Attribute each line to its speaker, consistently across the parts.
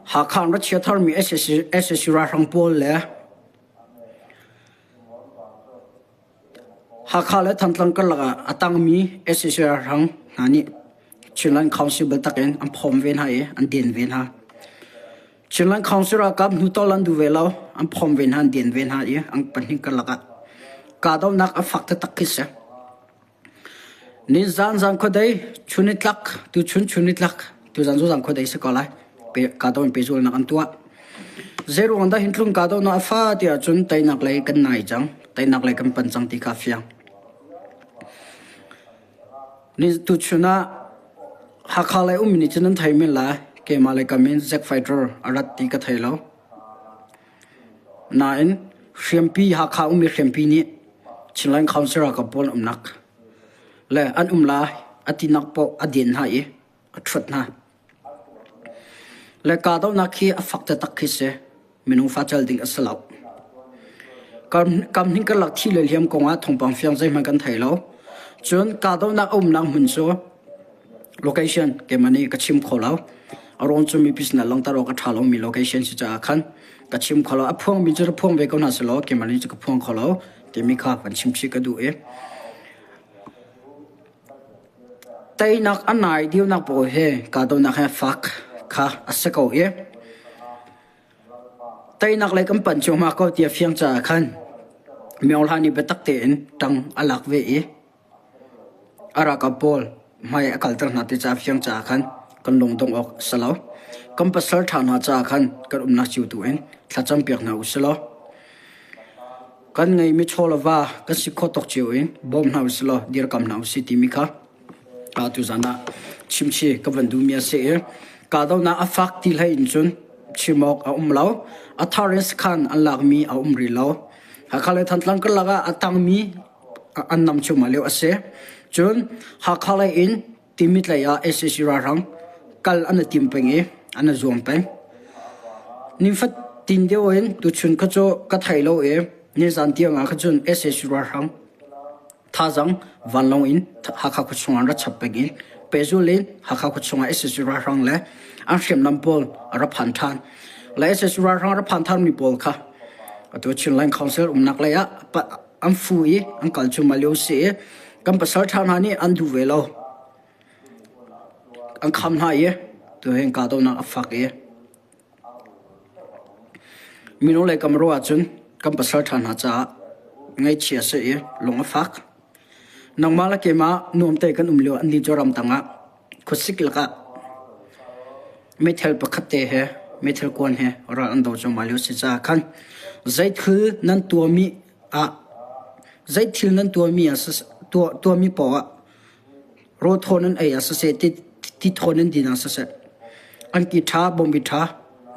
Speaker 1: Hakha an ra chia tharmi sac ralhrang pawl le Hakha le Thantlang karlak ah a tangmi sac ralhrang hna nih Chinland Council biatak in an phawm ve hna i an den ve hna. Chinland Council ralkap hnutol an duh ve lo, an phawm ve hna, an den ve hna i an pahnih karlak ah kahdohnak a fak taktak khi si. Nizan zan khuadei chun i tlak, tuchun chun i tlak, tuzan cu zan khuadei si ko lai. Pe kahdoh in pehzulnak an tuah. Zeiruang dah hin tlung kahdohnak a fa ti ahcun teinak lei kan nai cang, teinak lei kan pan cang ti kha a fiang. Ni tuchun ah Hakha lei ummi nih cun nan thei men lai. Keimah lei kam in Zack Fighter a rat ti ka thei lo. Nain hriampi Hakha ummi hriampi nih Chinland Council ralkap pawl an umnak le an um lai a tinak paoh a den hna i a ṭhuat hna. Le kahdohnak hi a fak taktak khi si. Minung facal ding a si lo. Kam hning karlak thi le hliam kong ah thawngpang fiang zeihmanh kan thei lo. Cun kahdohnak a umnak hmun cu location keimah nih ka chim kho lo. A ruang cu mipi sinah langhter awk a ṭha lomi location si caah khan ka chim kho lo. A phuangmi cu rak phuang ve ko hna sehlaw keimah nih cu ka phuang kho lo timi kha van chim chih ka duh i teinak a nai deuhnak pawl he kahdohnak he fak kha a si ko i teinak lei kan panh cuahmah ko ti a fiang caah khan Myo Hla nih biatak tein ṭang a lak ve i A ralkap pawl hmai a kalter hna ti caah fiang caah khan kan lungdongh awk a si lo. Kan pasal ṭha hna caah khan kan umnak cio tu in thlacam piak hna u si law kan ngeihmi chaw le va kan si khawh tawk cio in bawm hna u si law dirkam hna u si timi kha tuzan ah chimchi ka van duhmi a si i kahdohnak a fak ti hlei in cun chim awk a um lo. A thar in sakhan an lakmi a um rih lo. Hakha le Thantlang karlak ah a tangmi an nam cuahmah lio a si. Cun Hakha lei in Timit lei ah sac ralhrang kal an i tim peng i an i zuam peng. Nifatin deuh in tuchun kha cu ka thei lo i nizan tiang ah kha cun sac ralhrang thazaang vanlawng in Hakha khuachung ah an ra chap peng i pehzul in Hakha khuachung ah sac ralhrang le an hriamnam pawl a ra phan ṭhan. Le sac ralhrang a ra phan tharmi pawl kha atu Chinland Council umnak lei ah an fu i an kal cuahmah lio a si i kan pasal ṭha hna nih an duh ve lo. An kham hna i tuhin kahdohnak a fak i minung lei kam ruah ahcun kan pasal ṭha hna caah ngaihchia a si i lung a fak. Nangmah le keimah nuam te kan um lio annih cu ramdang ah khuasik lakah meithal pakhat te he meithal kuan he ral an do cuahmah lio a si caah khan zeithil nan tuahmi ah zeithil nan tuahmi ah tuahmi paoh ah rawl thaw nan ei ah siseh ti thaw nan din ah siseh angki ṭha bawmbi ṭha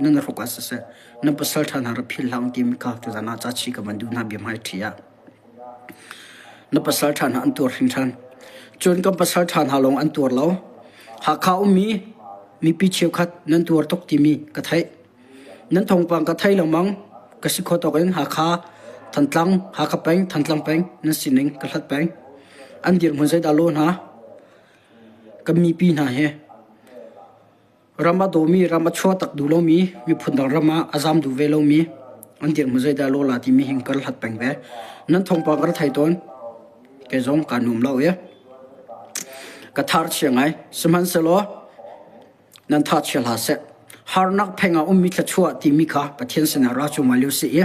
Speaker 1: nan hruk ah siseh nan pasal ṭha hna ra philh hlah timi kha tuzan ah ca chi ka van duh hna bia hmai ṭhi ah na pasal ṭha hna an tuar hringhran cun kan pasal ṭha hna lawng an tuar lo Hakha ummi mipi cheukhat nan tuar tuk timi ka theih Nan thawngpang ka thei lengmang. Ka si kho tawk in Hakha, Thantlang, Hakha peng, Thantlang peng nan sining ka hlat peng. An dirhmun zeidah law hna? Kan mipi hna hi ram a dawmi, ram a chuah tak duh lomi, miphun dang ram ah a zam duh ve lomi an dirhmun zeidah law la timi hin ka hlat peng ve. Nan thawngpang ka ra thei tawn. Kei zong kaa nuam lo i ka thar chia ngai. Sihmanhsehlaw nan tha chia hlah seh. Harnak pheng ah ummi thluachuah timi kha Pathian sinah ra cu ngai lio si i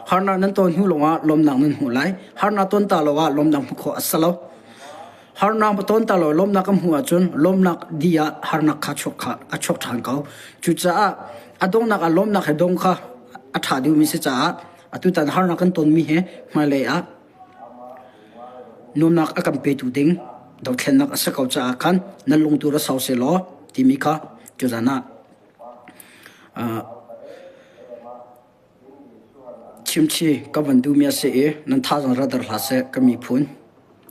Speaker 1: harnak nan ton hnu lawngah lawmnak nan hmuh lai. Harnak ton ta lo ah lawmnak hmuh khawh a si lo. Harnak ton ta lo lawmnak kan hmuh ahcun lawmnak di ah harnak kha chuak kha a chuak ṭhan ko. Cucaah a donghnak ah lawmnak he dong kha a ṭha deuhmi si caah atutan harnak kan tonmi he hmailei ah Nuamnak a kan petu ding dothlennak a si ko caah khan nan lungtur ra sau sehlaw timi kha tuzan ah chimchi ka van duhmi a si i nan thazaang ra dar hlah seh ka miphun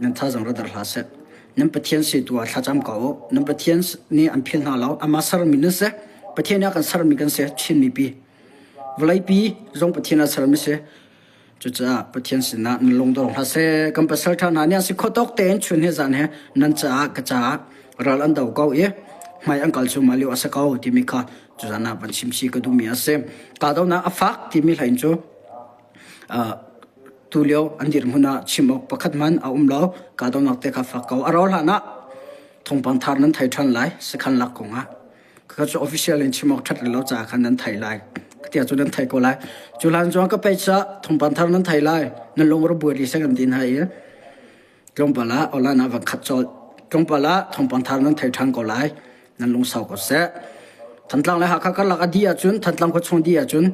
Speaker 1: nan thazaang ra dar hlah seh nan Pathian si tu ah thlacam ko u nan Pathian nih an philh hna lo amah sermi nan si Pathian nih a kan sermi kan si Chin mipi vawleipi zong Pathian a sermi si Cucaah Pathian sinah nan lungdong hlah seh. Kan pasal ṭha hna nih a si khawh tawk tein chun he zan he nan caah ka caah ral an do ko i Hmai an kal cuahmah lio a si ko timi kha tuzan ah van chim chih ka duhmi a si. Kahdohnak a fak timi hlain cu tulio an dirhmun ah chim awk pakhat hmanh a um lo. Kahdohnak te kha fak ko. A rauh hlan ah thawngpang thar nan thei ṭhan lai sakhan lak kong ah. Kha cu official in chim awk ṭhat lo caah khan nan thei lai. Tiah cu nan thei ko lai. Cu hlan cun ka page ah thawngpang thar nan thei lai. Nan lung ra buai rih seh kan ti hna i Tlawmpal ah online ah van khat colh. Tlawmpal ah thawngpang thar nan thei ṭhan ko lai. Nan lungsau ko seh. Thantlang le Hakha karlak a dih ahcun, Thantlang khuachung dih ahcun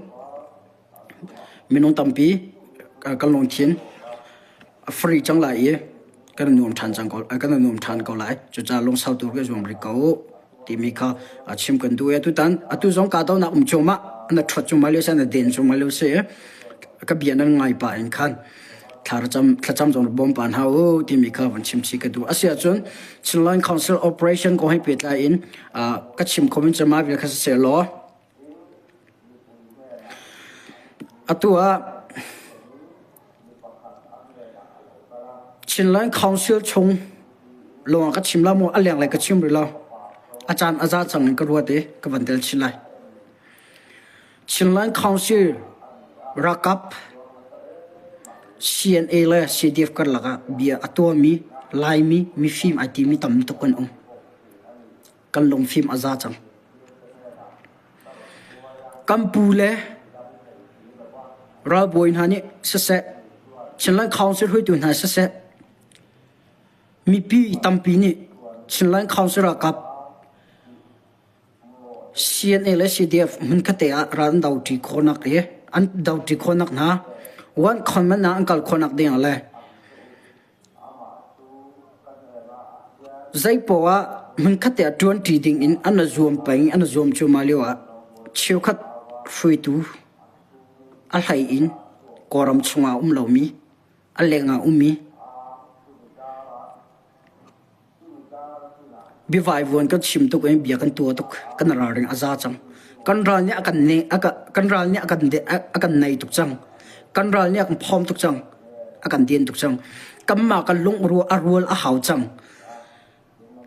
Speaker 1: minung tampi kan lungthin a free cang lai i kan i nuam ṭhan cang ko kan i nuam ṭhan ko lai. Cucaah lungsau tu ka zuam rih ko timi kha chim kan duh i atutan atu zong kahdohnak um cuahmah na ṭhuat cuahmah lio si na den cuahmah lio si ka bia nan ngai pah in khan thlacam thlacam zong bawm pa hna u timi kha van chim chih ka duh. Asi ahcun Chinland Council Operation kong he pehtlai in ka chim kho min cama vial kha siseh law atu ah Chinland Council chung lawng ka chim la maw a lenglei ka chim rih lo. A caan a za cang in ka ruat i ka van tel chin lai. Chinland Council ralkap CNA le CDF karlak ah bia a tuahmi Laimi mifim ai timi tam tuk kan um. Kan lungfim a za cang. Kan pu le ralbawi hna nih siseh, Chinland Council hruaitu hna siseh, mipi tampi nih Chinland Council ralkap CNA le CDF hmunkhat te ah ral an doṭi khawhnak i an doṭi khawhnak hna one common ah an kal khawhnak ding ah le Zeipoah ah hmunkhat te ah ṭuanṭi ding in an i zuam peng i an i zuam cuahmah lioah cheukhat hruaitu a hlei in Kawlram chungah a um lomi, a leng ah a ummi Biavaivuan kan chim tuk i bia kan tuah tuk. Kan ralring a za cang. Kan ral nih a kan ne a kan ral nih a kan a kan nei tuk cang. Kan ral nih a kan phawm tuk cang. A kan den tuk cang. Kanmah kan lungrual a rual a hau cang.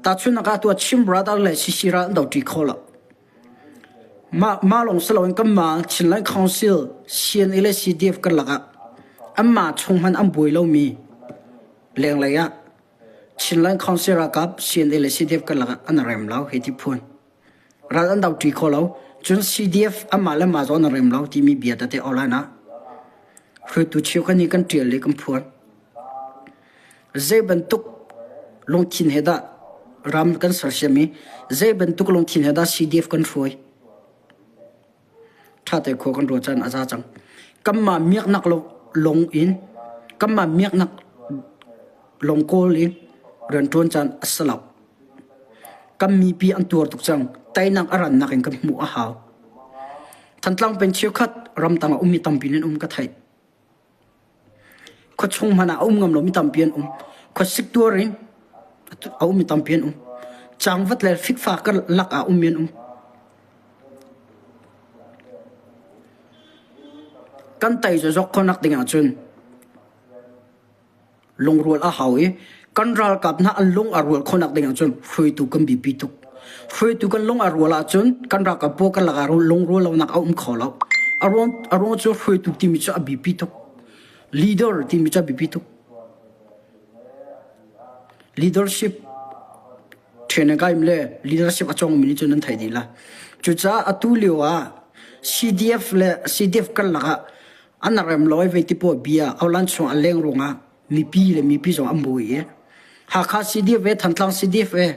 Speaker 1: Tahchunhnak ah tuah Chin brother le CC ral an doṭi kho lo. Mah mah lawng si loin kanmah Chinland Council CNA le CDF karlak ah anmah chung hmanh an buai lomi lenglei ah Chinland Council ralkap CNA le CDF karlak ah an rem lo hei ti phun. Ral an doṭi kho lo. Cun CDF anmah le mah zong an rem lo timi bia tete online ah hruaitu cheukhat nih kan ṭial le kan phuan. Zei bantuk lungthin he dah ram kan sersiam i zei bantuk lungthin he dah CDF kan hruai? Ṭhate khua kan ruah caan a za cang. Kanmah miaknak lung in kanmah miaknak lung kawl in rianṭuan caan a si lo. Kan mipi an tuar tuk cang. Teinak a rannak in kan hmuh a hau. Thantlang peng cheukhat ramtang a ummi tampi nan um ka theih. Khuachung hmanh ah a um ngam lomi tampi an um. Khuasik tuar in a ummi tampi an um. Cangvat le fikfa karlak ah a ummi an um. Kan tei zawk khawhnak ding ahcun lungrual a hau i kan ralkap hna an lung a rual khawhnak ding ahcun hruaitu kan biapi tuk. Hruaitu kan lung a rual ahcun kan ralkap pawl kan lakah lungrual lonak a um kho lo. A ruang, a ruang cu hruaitu timi cu a biapi tuk. Leader timi cu a biapi tuk. Leadership training kai le leadership a cawngmi nih cun nan theih dih la. Cucaah atu lio ah CDF le CDF kan lakah an rem lo i vei ti pawl bia aulan chung a leng ruangah mipi le mipi zong an buai i Hakha CDF e Thantlang CDF e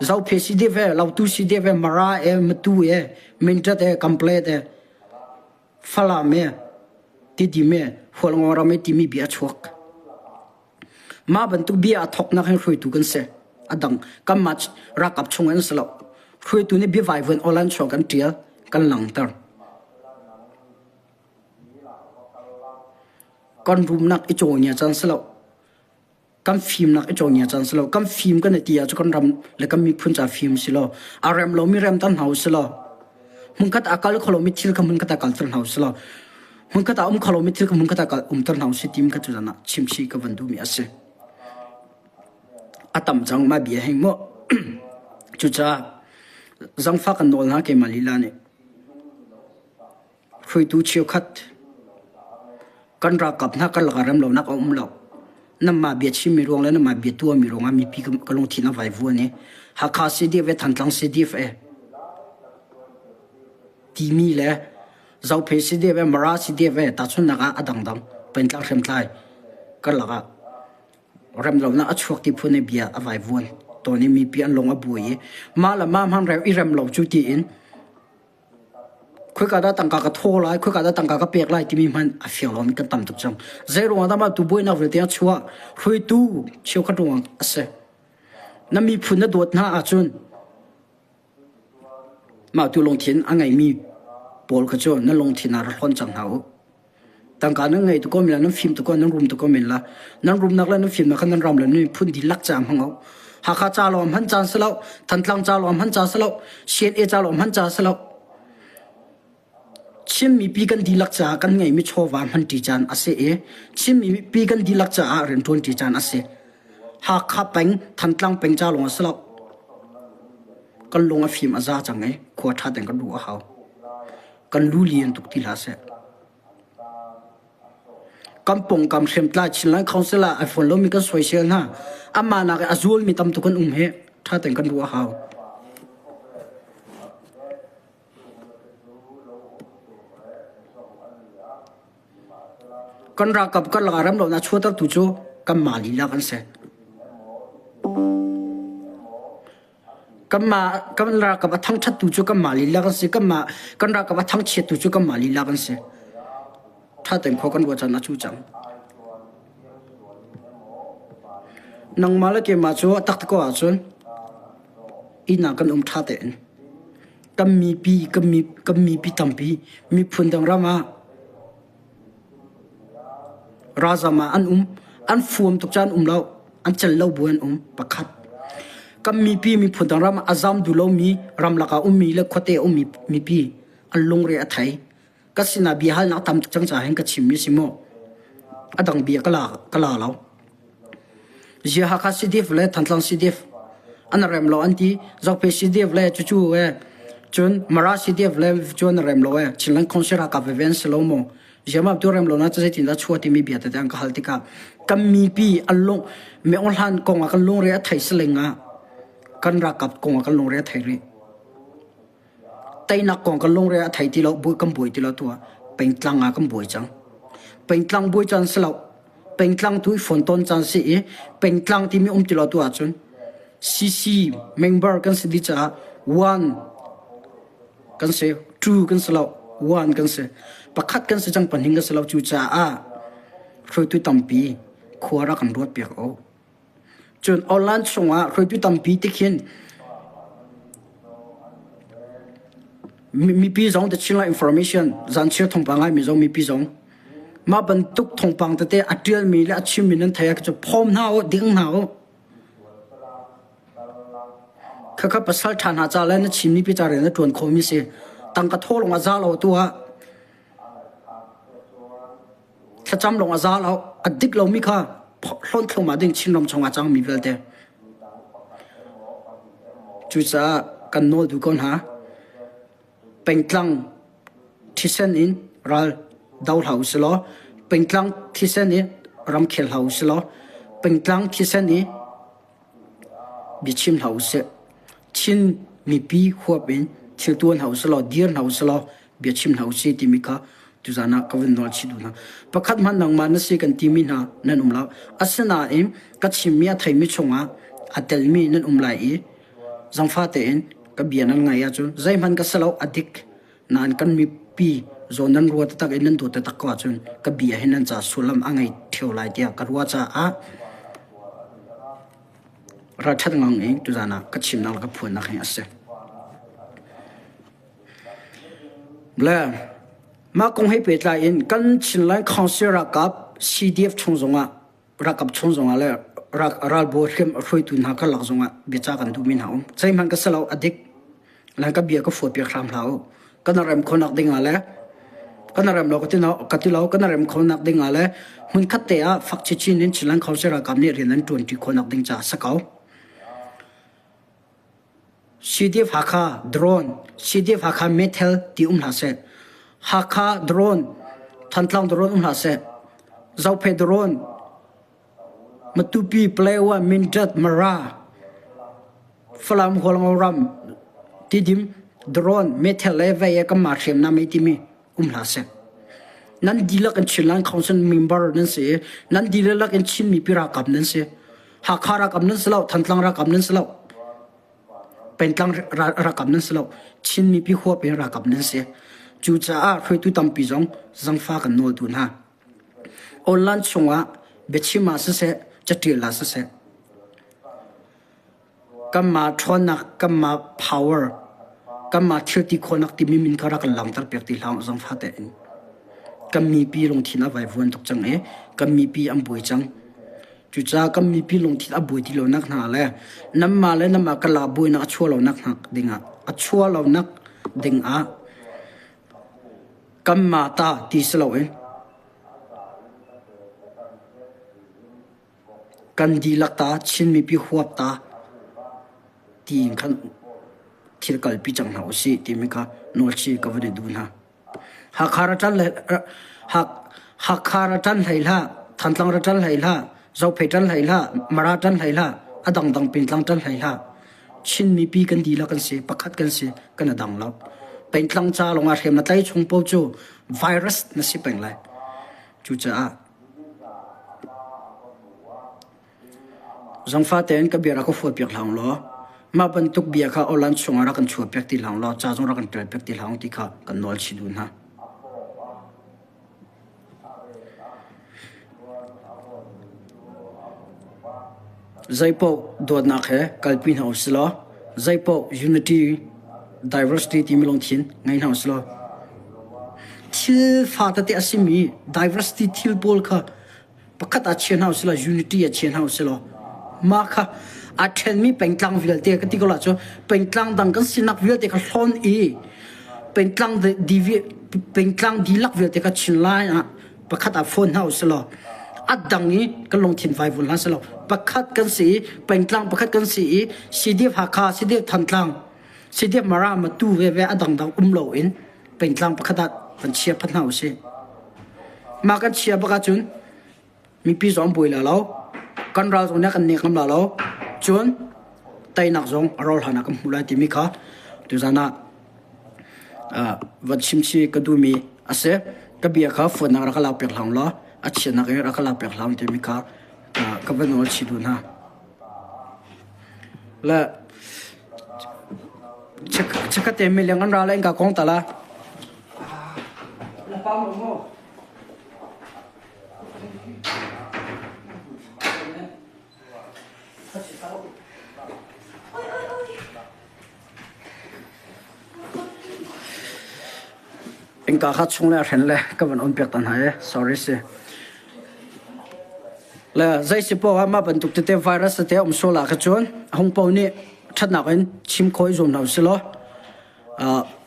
Speaker 1: Zophe CDF e Lautu CDF e Mara e Matu e Mintat e Kamplet e Falam e Tidim e Hualngo ram e timi bia a chuak. Mah bantuk bia a thawknak hin hruaitu kan si. A dang kanmah ralkap chung an si lo. Hruaitu nih biavaivuan awlan chuak kan ṭial, kan langhter. Kan rumnak i cawngia caan si lo. Kan fimnak i cawngia caan si lo. Kan fim kan i ti ahcun kan ram le kan miphun ca fim si lo. A rem lomi remter hna u si law. Hmunkhat ah kal kho lomi thil kha hmunkhat ah kalter hna u si law. Hmunkhat ah um kho lomi thil kha hmunkhat ah kal umter hna u si tim kha cu zan ah chimchih ka van duhmi a si. A tam cang ma bia heng mu. Cucaah. Zangfah kan nawl hna keimah lila nih. Hruaitu cheukhat kan ralkap hna karlak ah remlonak a um lo. Nanmah bia chimmi ruang le nanmah bia tuahmi ruangah mipi ka lungthin a vaivuan i Hakha CDF le Thantlang CDF e timi le Zophei CDF e Mara CDF e tahchunhnak ah a dangdang pengtlang hriamtlai karlak ah remlonak a chuak ti phun i bia a vaivuan tawn i mipi an lung a buai i mah le mah hmang reu i rem lo cu tiin Khoika dah tangka ka thaw lai, khoika dah tangka ka pek lai timi hmanh a fiang lomi kan tam tuk cang. Zei ruangah dah mah tu buainak vialte a chuah? Hruaitu cheukhat ruangah a si. Na miphun na dawt hna ahcun mah tu lungthin a ngeimi pawl kha cu na lungthin ah ra hlawn cang hna u. Tangka nan ngei tuk ko men la, nan fim tuk ko, nan rum tuk ko men la. Nan rumnak le nan fimnak kha nan ram le nan miphun dihlak ca hmang u. Hakha ca lawng hman caan si lo, Thantlang ca lawng hman caan si lo, CNA ca lawng hman caan si lo. Chin mipi kan dihlak caah kan ngeihmi chawva hman ṭi caan a si i Chin mipi kan dihlak caah rianṭuan ṭi caan a si. Hakha peng, Thantlang peng ca lawng a si lo. Kan lung a fim a za cang i khua ṭha tein kan ruah a hau. Kan lu lian tuk ti hlah seh. Kan pawngkam hriamtlai Chinland Council ah ai fawn lomi kan soisel hna. Amah nak a zualmi tam tuk kan um hi ṭha tein kan ruah a hau. Kan ralkap karlak ah remlonak chuahtertu cu kanmah lila kan si. Kanmah kan ralkap a thangṭhattu cu kanmah lila kan si. Kanmah kan ralkap a thangchiattu cu kanmah lila kan si. Ṭha tein khua kan ruah caan a cu cang. Nangmah le keimah cu a taktak ko ahcun inn ah kan um ṭha tein. Kan mipi kan mi kan mipi tampi miphun dang ram ah Ralzam ah an um. An fuam tuk caan um lo. An cel lo bu an um. Pakhat. Kan mipi miphun dang ram ah a zam duh lomi ramlak ah ummi le khuate ah ummi mipi an lungre a thei. Ka sinah bia halnak tam tuk cang caah hin ka chimmi si mu. A dang bia ka la, ka la lo. Zia Hakha CDF le Thantlang CDF an rem lo an ti. Zokpe CDF le cucu e cun Mara CDF le cu an rem lo e Chinland Council ralkap veve an si lo maw? Ziamap tu rem lo na zeitin dah chuah timi bia tete an ka hal tikah kan mipi an lung Meong Hlan kong ah kan lungre a thei saling ah kan ralkap kong ah kan lungre a thei rih. Teinak kong kan lungre a thei ti lo, kan buai ti lo tu ah pengtlang ah kan buai cang. Pengtlang buai caan si lo. Pengtlang tu i fontawn caan si i pengtlang timi um ti lo tu ahcun CC member kan si dih caah one kan si, two kan si lo, one kan si. Pakhat kan si cang, pahnih kan si lo. Cucaah hruaitu tampi khua rak kan ruat piak u. Cun online chungah hruaitu tampi tikhin mipi zong The Chinland Information zanchir thawngpang ngaimi zong mipi zong mah bantuk thawngpang tete a ṭialmi le a chimmi nan theih ah cu phawm hna u, ding hna u. Khakha pasal ṭha hna ca le na Chin mipi ca rian na ṭuan khawhmi si. Tangka thaw lawng a za lo tu ah Thlacam lawng a za lo. A dik lomi kha hlawn thluahmah ding Chinram chungah cangmi vialte. Cucaah kan nawl duh ko hna. Pengtlang thisen in ral do hlah u silaw, pengtlang thisen in ramkhel hlah u silaw, pengtlang thisen i biachim hlah usih. Chin mipi huap in thil tuan hlah usih law, dir hlah usih law, biachim hlah usih timi kha tuzaan ah ka vun nawl chih duh hna. Pakhat hmanh nangmah na si kan timi hna nan um lo. Asinain ka chimmi a theimi chungah a telmi nan um lai i zangfah tein ka bia nan ngaih ahcun zeihmanh ka si lo a dik nain kan mipi zawn nan ruah taktak i nan dawt taktak ko ahcun ka bia hi nan ca sullam a ngei ṭheo lai tiah ka ruah caah ralṭhat ngang in tuzaan ah ka chimnak le ka phuannak hi a si. Le mah kong he pehtlai in kan Chinland Council ralkap CDF chung zongah ralkap chung zongah le ralbawi hruaitu hna karlak zongah biacah kan duhmi hna um. Zeihmanh ka si lo, a dik. Lan ka bia ka fuat piak hram hlah u. Kan rem khonak ding ah le kan rem lo ka ti lo ka ti lo kan rem khonak ding ah le hmunkhat te ah fak chinchin in Chinland Council ralkap nih rian an ṭuanṭi khonak ding caah si ko. CDF Hakha drone, CDF Hakha meithal ti um hlah seh. Hakha drone, Thantlang drone um hlah seh. Zophei drone, Matupi, Palaewa, Mindat, Mara, Falam, Hualngo ram, Tidim, drone, meithal le vei e kanmah hriamnam ei timi um hlah seh. Nan dihlak in Chinland Council member nan si i nan dihlak in Chin mipi ralkap nan si. Hakha ralkap nan si lo, Thantlang ralkap nan si lo, Pengtlang ralkap nan si lo, Chin mipi huap in ralkap nan si. Cucaah hruaitu tampi zong zangfa kan nawl tu hna. Online chungah biachim ah siseh, catial ah siseh, Kanmah ṭhawnnak, kanmah power, kanmah thilti khawhnak timi min kha rak kan langhter piak ti hlah zangfah tein. Kan mipi lungthin a vaivuan tuk cang i kan mipi an buai cang. Cucaah kan mipi lungthin a buai ti lonak hna le nanmah le nanmah karlak buainak a chuah lonak hna dingah a chuah lonak dingah kanmah ta ti si loin Kan dihlak ta Chin mipi huap ta tiin khan thil kalpi cang hna usih timi kha nawlchi ka van i duh hna. Hakha ra ṭan Hakha ra ṭan hlei hlah, Thantlang ra ṭan hlei hlah, Zophei ṭan hlei hlah, Mara ṭan hlei hlah, a dangdang pengtlang ṭan hlei hlah. Chin mipi kan dihlak kan si, pakhat kan si, kan a dang lo. Pengtlang ca lawngah hriam na tlai chung paoh cu virus na si peng lai. Cucaah Zangfah tein ka bia rak ka fualpiak hlah law mah bantuk bia kha awlan chungah rak kan chuahpiak ti hlah law ca zong rak kan ṭialpiak ti hlah ti kha kan nawl chih duh hna. Zeipaoh dawtnak he kalpi hna usih law zeipaoh unity, diversity timi lungthin ngei hna usih law thil fa tete a simi diversity thil pawl kha pakhat ah chia hna usih law unity ah chia hna usih law mah kha aa ṭhenmi pengtlang vialte ka ti ko la cu pengtlang dang kan sinak vialte kha hlawn i pengtlang pengtlang dihlak vialte kha chin lai ah pakhat ah phone hna usih law a dang i kan lungthin vaivun hlah selaw pakhat kan si i pengtlang pakhat kan si i CDF Hakha CDF Thantlang CDF Mara Matu veve a dangdang um loin pengtlang pakhat ah van chia phat hna usih mah kan chia bak ahcun mipi zong an buai la lo kan ral zong nih kan nek ngam la lo cun teinak zong a rol hlan ah kan hmuh lai timi kha tuzan ah van chimchi ka duhmi a si. Ka bia kha fuatnak rak ka lak piak hlah law a chiatnak in rak ka lak piak hlah timi kha ka va nawl chih duh hna. Le chikkhat te mileng an ra la in ka kong ta la. Na pam maw? Innka kha chung le a hren le ka van on piak ta hna i sorry si. Le zei si poah ah mah bantuk tete virus tete a um sual ah kha cun a hung paoh nih ṭhatnak in chim khawh i zuam hna usih law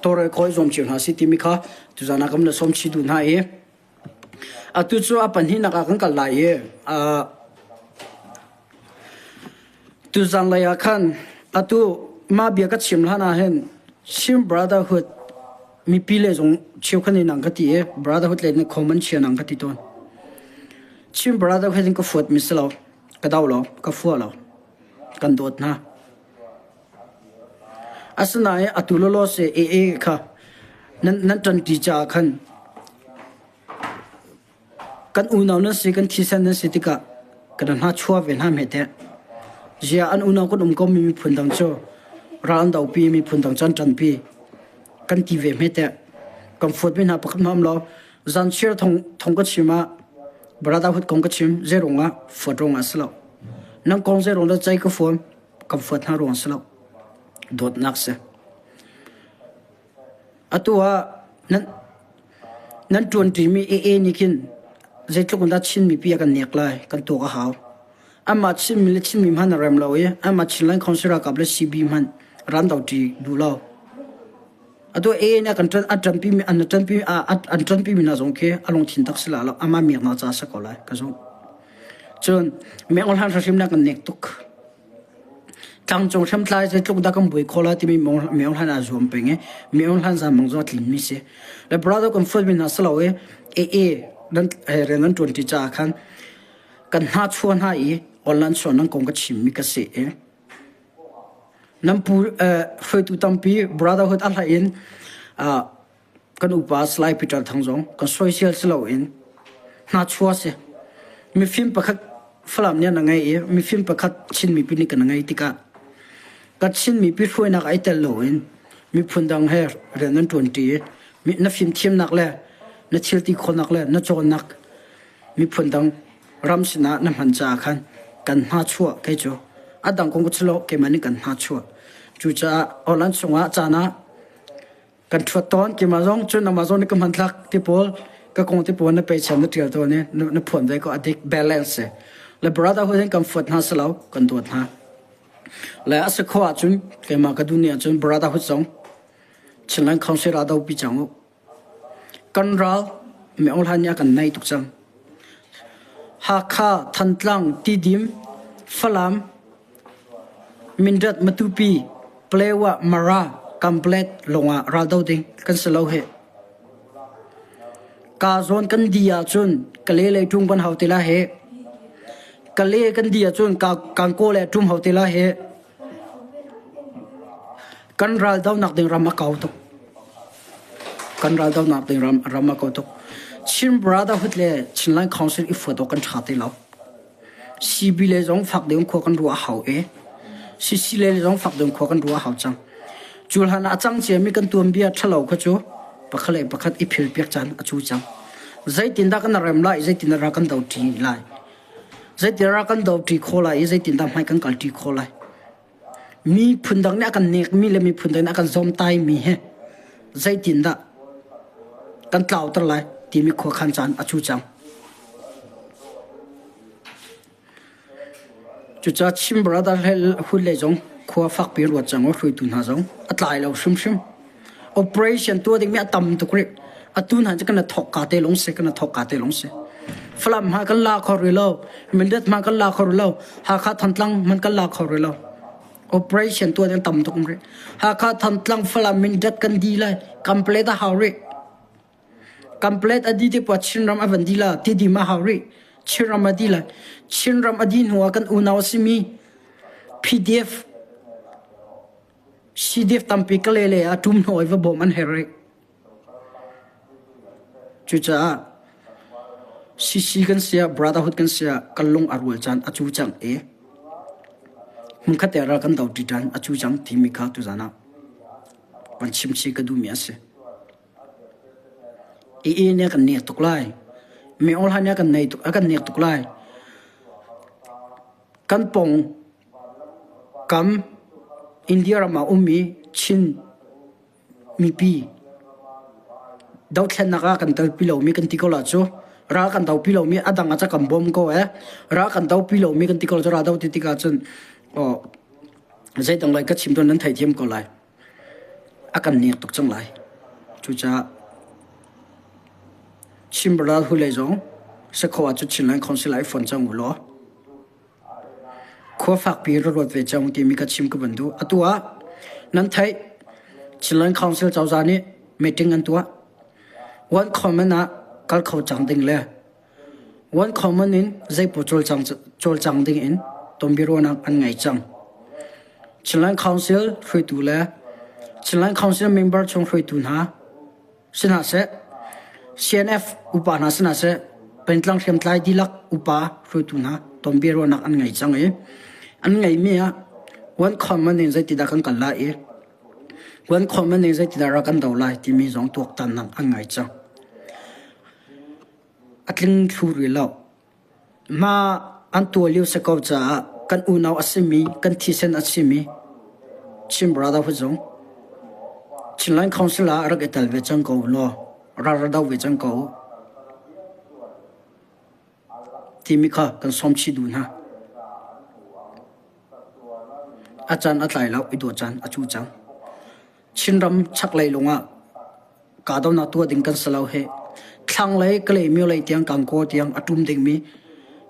Speaker 1: tawlrel khawh i zuam cio hna si timi kha tuzaan ah kan la sawm chih duh hna i Atu cu a pahnihnak ah kan kal lai i tuzanlei ah khan atu mah bia ka chim hlan ah hin Chin Brotherhood mipi le zong cheukhat nih nang ka ti i Brotherhood le nih khom an chia nang ka ti tawn. Chin Brotherhood in ka fuat mi si lo, ka do lo, ka fua lo, kan dawt hna. Asinain atu lawlaw si AA kha nan nan ṭanṭi caah khan kan unau nan si, kan thisen nan si tikah kan hna chuah ve hna hme teh. Ziah an unau kan um komi miphun dang cu ral an dopi, miphun dang cu an ṭanpi. Kan ti ve hme teh. Kan fuat mi hna pakhat hna um lo. Zanchiar thong thong ka chim ah brotherhood kong ka chim zeirung ah fuat ruang ah si lo. Nan kong zeirung dah cei ka fuam kan fuat hna ruang si lo. Dawtnak si. Atu ah nan nan ṭuanṭimi AA nih khin zeitluk in dah Chin mipi a kan nek lai kan tuak a hau. Amah Chinmi le Chinmi hmanh a rem lo i amah Chinland Council ralkap le CB hmanh ram doṭi duh lo. Atu AA nih a kan ṭan a ṭanpimi an ṭanpi an ṭanpimi hna zong khi a lungthin tak si la lo amah miaknak ca a si ko lai ka zumh. Cun Meng Aung Hlaing hrim na kan nek tuk. Tlangcung hriamtlai zeitluk dah kan buai khawh lai timi Myo Hlan aa zuam peng i Myo Hlan zaanmang zong a tlinmi si. Le brother kan fuatmi hna si lo i AA nan rian nan ṭuanṭi caah khan kan hna chuah hna i online chuah nan kong ka chimmi ka si i nan pu hruaitu tampi brotherhood a hlei in kan upa Salai Peter Thang zong kan soisel si loin hnachuah si. Mifim pakhat Falam nih an ngei i mifim pakhat Chin mipi nih kan ngei tikah ka Chin mipi hruainak ai tel loin miphun dang he rian nan ṭuanṭi i na fimthiamnak le na thilti khawhnak le na cawnnak miphun dang ram sinah na hman caah khan kan hna chuah kei cu a dang kong ka chilo keimah nih kan hna chuah cucaah online chungah caan ah Kan ṭhuat tawn keimah zong cun amah zong nih ka hmanthlak ti pawl ka kong ti pawl na peicham na ṭial tawn i na phuan ve ko a dik balance si. Le brotherhood hin kan fuat hna si lo kan dawt hna. Le a si khawh ahcun keimah ka duh ni ahcun brotherhood zong Chinland Council ah dopi cang u. Kan ral Myo Hlan nih a kan nai tuk cang. Hakha, Thantlang, Tidim, Falam, Mindat, Matupi, Palewa, Mara, Kamplet lawngah raldo ding kan si lo hih. Kaa zawn kan di ahcun Kale lei ṭum kan hau te lai hih. Kale kan di ahcun Kankaw le ṭum hau te lai hih. Kan raldonak ding ram a kau tuk. Kan raldonak ding ram, ram a kau tuk. Chin Brotherhood le Chinland Council i fuat awk kan ṭha ti lo. CB le zong fak deuh in khua kan ruah a hau i CC le zong fak deuh in khua kan ruah a hau cang. Cu hlan ah a cang ciami kan tuanbia ṭhalo kha cu pakhat le pakhat i philpiak caan a cu cang. Zeitindah kan rem lai, zeitindah ral kan doṭi lai. Zeitindah kan doṭi khawh lai i zeitindah hmai kan kalṭi khawh lai. Miphun dang nih a kan nekmi le miphun dang nih a kan zawmtaimi hi zeitindah kan tlauter lai timi khuakhan caan a cu cang. Cucaah Chin Brother Hood lei zong khua fakpi ruat cang u hruaitu hna zong a tlai lo hrimhrim. Operation tuah dingmi a tam tuk rih. Atu hna cu kan thawk ka te lawng si, kan thawk ka te lawng si. Falam hma kan la kho rih lo, Mindat hma kan la kho rih lo, Hakha Thantlang hman kan la kho rih lo. Operation tuah ding tam tuk rih. Hakha Thantlang Falam Mindat kan di lai, complete a hau rih. Complete a di te pa Chinram a van di la, ti di ma hau rih. Chinram a di lai. Chinram a di hnu ah kan unau a simi PDF CDF tampi ka le le ah ṭum hnawh i va bawm an herh rih. Cucaah CC kan si ah Brotherhood kan si ah kan lung a rual caan a cu cang i hmunkhat te ral kan do ṭi ṭan a cu cang timi kha tuzan ah van chimchih ka duhmi a si. AA nih a kan nek tuk lai. Myo Hla nih a kan nei tuk a kan nek tuk lai. Kan pong Kam India ram ah ummi Chin mipi dothlennak ah kan telpi lomi kan ti ko la cu ral kan dopi lomi a dang ah ca kan bawm ko eh ral kan dopi lomi kan ti ko la cu ral do ti tikah cun aw zeidang lai ka chim tawn nan theithiam ko lai a kan nek tuk cang lai cucaah Chin ral hu lei zong sakho ah cu Chinland Council ah i fon cang u law Khua fakpi ra ruat ve cang timi ka chim ka van duh. Atu ah nan theih Chinland Council cozah nih meeting an tuah. One common ah kal kho cang ding le one common in zeipaw cawlcang cawlcang ding in tonbiaruahnak an ngei cang. Chinland Council hruaitu le Chinland Council member chung hruaitu hna Si hna seh, CNF upa hna si hna seh, pengtlang hriamtlai dihlak upa hruaitu hna tonbiaruahnak an ngei cang i an ngeimi ah one common in zeitidah kan kal lai i one common in zeitidah rak kan do lai timi zong tuaktannak an ngei cang. A tling thlu rih lo. Mah an tuah lio si ko caah kan unau a simi, kan thisen a simi Chin Brotherhood zong Chinland Council ah rak i tel ve cang ko law ral ra do ve cang ko timi kha kan sawm chih duh hna. A caan a tlai lo i dawt caan a cu cang. Chinram chaklei lung ah kahdohnak tuah ding kan si lo hih. Thlanglei Kalaymyo lei tiang Gangaw tiang a ṭum dingmi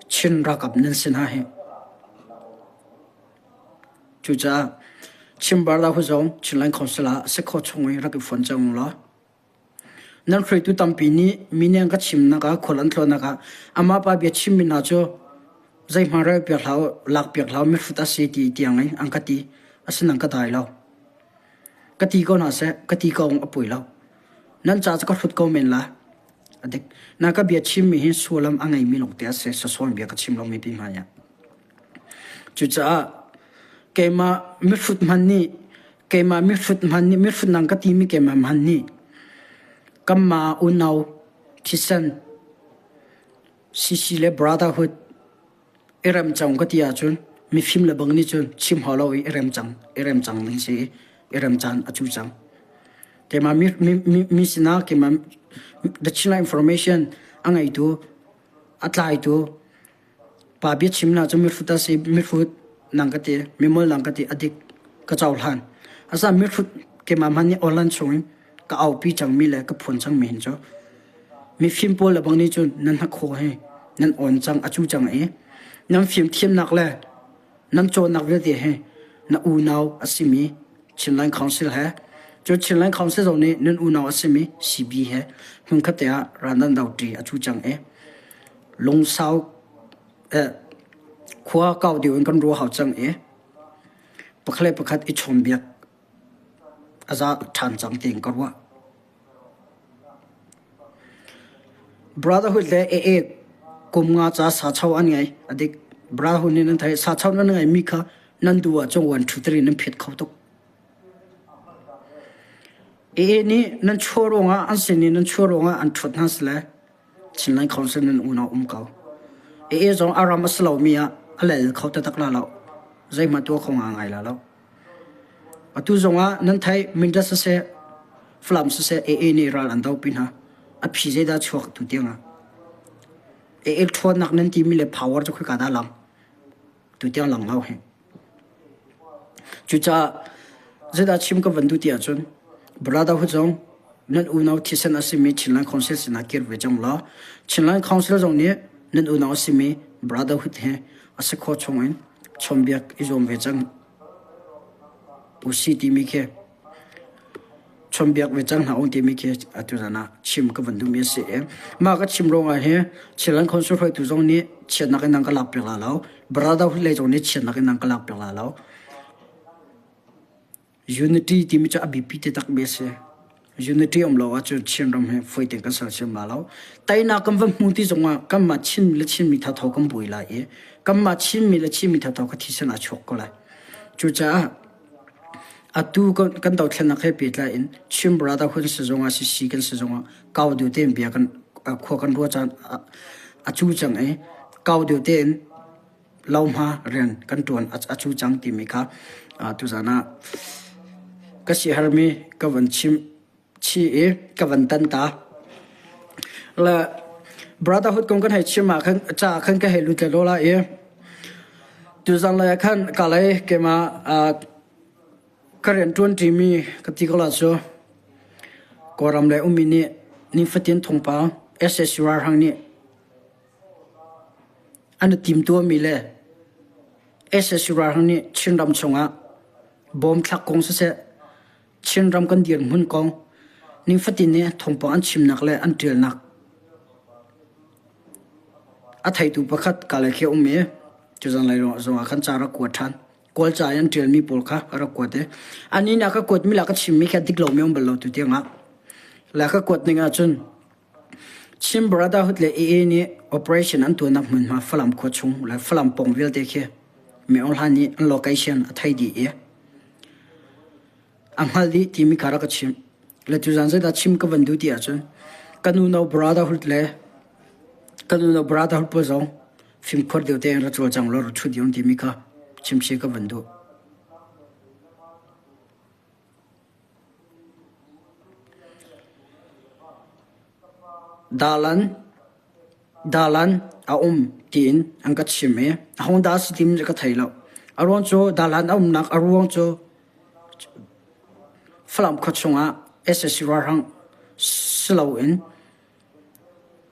Speaker 1: Chin ralkap nan si hna hih. Cucaah Chin Brotherhood zong Chinland Council ah si khawh chung in rak i fon cang law nan hruaitu tampi nih mi nih an ka chimnak ah khual an tlawnnak ah amah pa bia chimmi hna cu zeihmanh rel piak hlah u, lak piak hlah u, mihrut a si ti tiang in an ka ti. Asinain ka dai lo. Ka ti ko hna seh, ka ti ko a poi lo. Nan ca cu ka hrut ko men la. A dik. Na ka bia chimmi hi sullam a ngeimi lawngte a si. Sasawn bia ka chim lomi pi hmai ah. Cucaah keimah mihrut hmanh nih keimah mihrut hmanh nih mihrut nang ka timi keimah hmanh nih kanmah unau thisen CC le brotherhood i rem cang ka ti ahcun mifim le bang nih cun chim hau lo i i rem cang i rem cang ding si i i rem caan a cu cang. Keimah mi, mi, mi, mi sinah keimah the Chinland information a ngeitu a tlaitu Pa biachimnak cu mihrut a si, mihrut nang ka ti, mimol nang ka ti, a dik ka cohlan. Asa mihrut keimah hmanh nih awlan chungin ka aupi cangmi le ka phuan cangmi hin cu mifim pawl le bang nih cun nan hnakhaw hi nan awn cang a cu cang i nan fimthiamnak le nan cawnnak vialte hi na unau a simi Chinland Council he cu Chinland Council zong nih nan unau a simi CB he hmunkhat te ah ral nan do ṭi a cu cang i lungsau khua kau deuh in kan ruah hau cang i pakhat le pakhat i chawnbiak a za ṭhan cang tiin ka ruah. Brotherhood le AA kum nga ca sacho an ngei. A dik. Brotherhood nih nan theih. Sacho nan ngeimi kha nan duh ahcun one two three nan phiat kho tuk. AA nih nan chuah ruangah an sin i nan chuah ruangah an ṭhuat hna sile Chinland Council nan unau um ko. AA zong a ram a si lomi ah a lel kho taktak la lo. Zeihmanh tuah kho ngai la lo. Atu zongah nan theih Mindat siseh, Falam siseh AA nih ral an dopi hna. A phi zeidah chuak tu tiangah. AA ṭhawnnak nan timi le power cu khoika dah lang? Tu tiang lang lo hi. Cucaah zeidah chim ka van duh ti ahcun Brotherhood zong nan unau thisen a simi Chinland Council sinah kir ve cang law Chinland Council zong nih nan unau a simi Brotherhood he a si khawh chungin chawnbiak i zuam ve cang usi timi khi chawnbiak ve cang hna u timi khi atu zan ah chim ka van duhmi a si i mah ka chim ruangah hi Chinland Council hruaitu zong nih chiatnak in nan ka lak piak la lo Brotherhood lei zong nih chiatnak in nan ka lak piak la lo Unity timi cu a biapi taktakmi a si. Unity um lo ahcun Chinram hi fawi tein kan sersiam la lo. Teinak kan va hmu ti zongah kanmah Chinmi le Chinmi thatho kan buai lai i kanmah Chinmi le Chinmi thatho kha thisen aa chuak ko lai. Cucaah atu kan dothlennak he pehtlai in Chin Brotherhood si zongah CC kan si zongah kau deuh tein bia kan khua kan ruah caan a cu cang i kau deuh tein lohma rian kan ṭuan a cu cang timi kha tuzan ah ka siaherhmi ka van chimh chih i ka van tan ta. Le Brotherhood kong kan hei chim ah khan ca khan ka hei lut le la i tuzan lei ah khan ka lei keimah ka rian ṭuan ṭimi ka ti ko la cu Kawlram lei ummi nih nifatin thawngpang SSU ralhrang nih An i timtuahmi le sac ralhrang nih Chinram chungah bawm thlak kong siseh, Chinram kan dirhmun kong nifatin i thawngpang an chimnak le an ṭialnak a theitu pakhat Kalay khi a um i tuzan lei zongah khan ca rak kuat ṭhan. Kawlca i an ṭialmi pawl kha a rak kuat i anih nih a ka kuatmi le a ka chimmi khi a dik lomi a um bal lo tu tiangah. Le a ka kuat ning ahcun Chin Brotherhood le AA nih operation an tuahnak hmunhma Falam khua chung le Falam pawng vialte khi Min Aung Hlaing nih an location a thei dih i a hngalh dih timi kha rak ka chimh. Le tuzaan zeidah chim ka van duh ti ahcun kan unau Brotherhood le kan unau Brotherhood pawl zong fimkhur deuh tein ra cawlcang law ra ṭhu dih timi kha chimchih ka van duh. Dalan a um tiin an ka chim i ahodah a si timi cu ka thei lo. A ruang cu dalan a umnak a ruang cu Falam khua chungah sac ralhrang si loin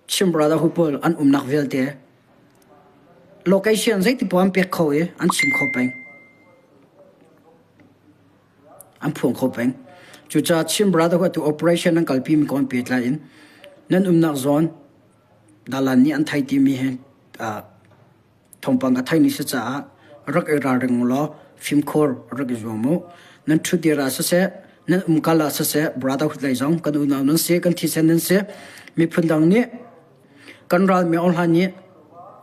Speaker 1: Chin Brotherhood pawl an umnak vialte location zeiti poah an pek kho i an chim kho peng. An phuang kho peng. Cucaah Chin Brotherhood tu operation an kalpi mi kong pehtlai in nan umnak zawn dalan nih an thei timi hi thawngpang ka thei ni si caah rak i ralring u law fimkhur rak i zuam u. Nan ṭhutdir ah siseh, nan umkal ah siseh, brotherhood lei zong kan unau nan si, kan thisen nan si. Miphun dang nih kan ral mi hlan nih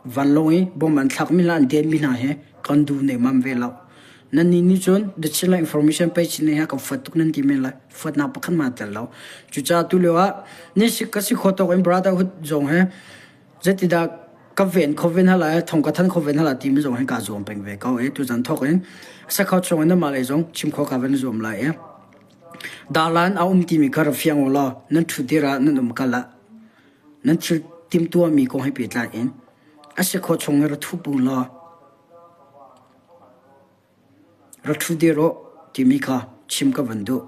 Speaker 1: vanlawng i bom an thlakmi hna an denmi hna hi kan duh nemam ve lo. Nan nih nih cun the Chinland Information page nih ha kan fuat tuk nan ti men lai. Fuatnak pakhat ma tel lo. Cucaah tu lio ah ni si ka si kho tawk in brotherhood zong he Zeitidah ka ven kho ve hna lai, thong ka than kho ve hna lai timi zong hin kaa zuam peng ve ko i tuzan thawk in sakhau chung in namah lei zong chim kho ka van zuam lai i dalan a um timi kha ra fiang u law nan ṭhutdir ah nan um kal ah nan thil timtuahmi kong he pehtlai in a si khawh chung in ra thup u law Ra ṭhu dir u timi kha chim ka van duh.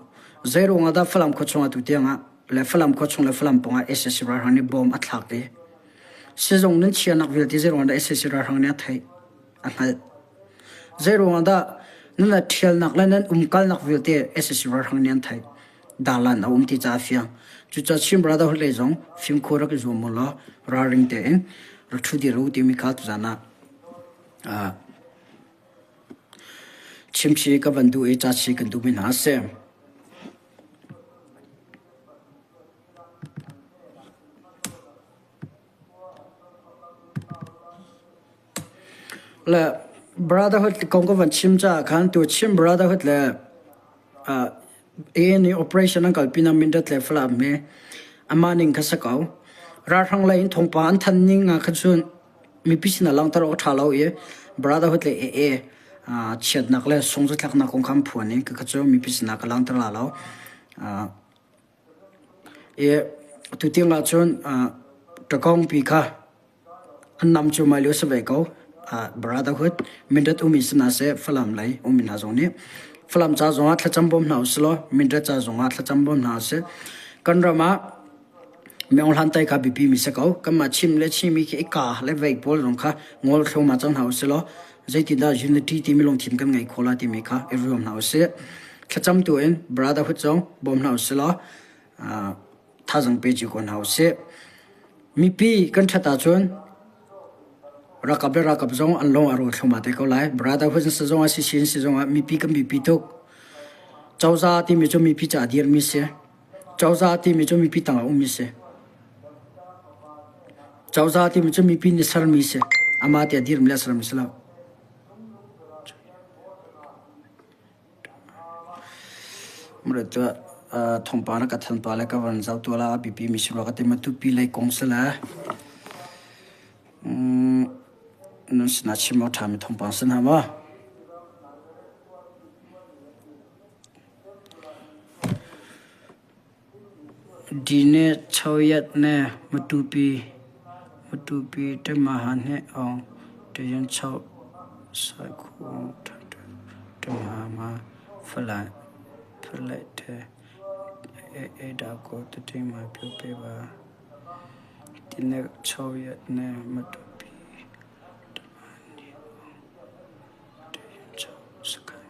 Speaker 1: Zeiruang ah dah Falam khua chungah tu tiangah le Falam khua chung le Falam pawngah sac ralhrang nih bom a thlak i sizung nan chiahnak vialte zeiruang ah dah sac ralhrang nih a theih, a hngalh. Zeiruang ah dah nan a ṭhialnak le nan umkalnak vialte sac ralhrang nih an theih. Dalan a um ti caah fiang. Cucaah Chin Brotherhood lei zong fimkhur rak i zuam u law ralring tein ra ṭhu dir u timi kha tuzaan ah Chimchi ka van duh i cachi kan duhmi hna a si. Le Brotherhood kong ka van chim caah khan tu Chin Brotherhood le uh, ANA operation an kalpi nak Mindat le Falam hi amah ning kha si ko. Ralhrang lei in thawngpang an thanh ning ah khan cun mipi sinah langhter awk a ṭha lo i Brotherhood le AA chiatnak le sungzathlaknak kong kha an phuan i khakha cu mipi sinah ka langhter la lo. I tutiang ahcun ṭakawngpi kha an nam cu mai lio si ve ko. Brotherhood Mindat umi si hna seh Falam lei umi hna zong nih Falam ca zongah thlacam bawm hna usilaw Mindat ca zongah thlacam bawm hna usih. Kan ram ah Myohlan tai kha biapi mi si ko. Kanmah chim le chimi khi i ka le vei pawl zong kha ngol thluahmah cang hna usih law zeitindah unity timi lungthin kan ngei khawh lai timi kha i ruam hna usih. Thlacam tu in brotherhood zong bawm hna usih law thazaang pe cio ko hna usih. Mipi kan ṭhat ahcun ralkap le ralkap zong an lung a rual thluahmah te ko lai. Brotherhood si zong ah si si zong ah mipi kan biapi tuk. Cozah timi cu mipi ca a dirmi si. Cozah timi cu mipi tangah ummi si. Cozah timi cu mipi nih sermi si. Amah tiah dirmi le sermi si lo. Thawngpang na ka than pa le ka van zoh tuah la a biapi mi si rua ka ti matupi lei kong si le nan sinah chim awk ṭhami thawngpang si hna maw? Dine Choyat ne Matupi Matupi Temaha hne aung Tayan Chau Sai Khu Aung Temaha ma Phalai Phalai The E Da Ko Tate Ma Pyo Pe Ba Tine Choyat ne Matupi Temaha hne aung Tayan Chau Sakai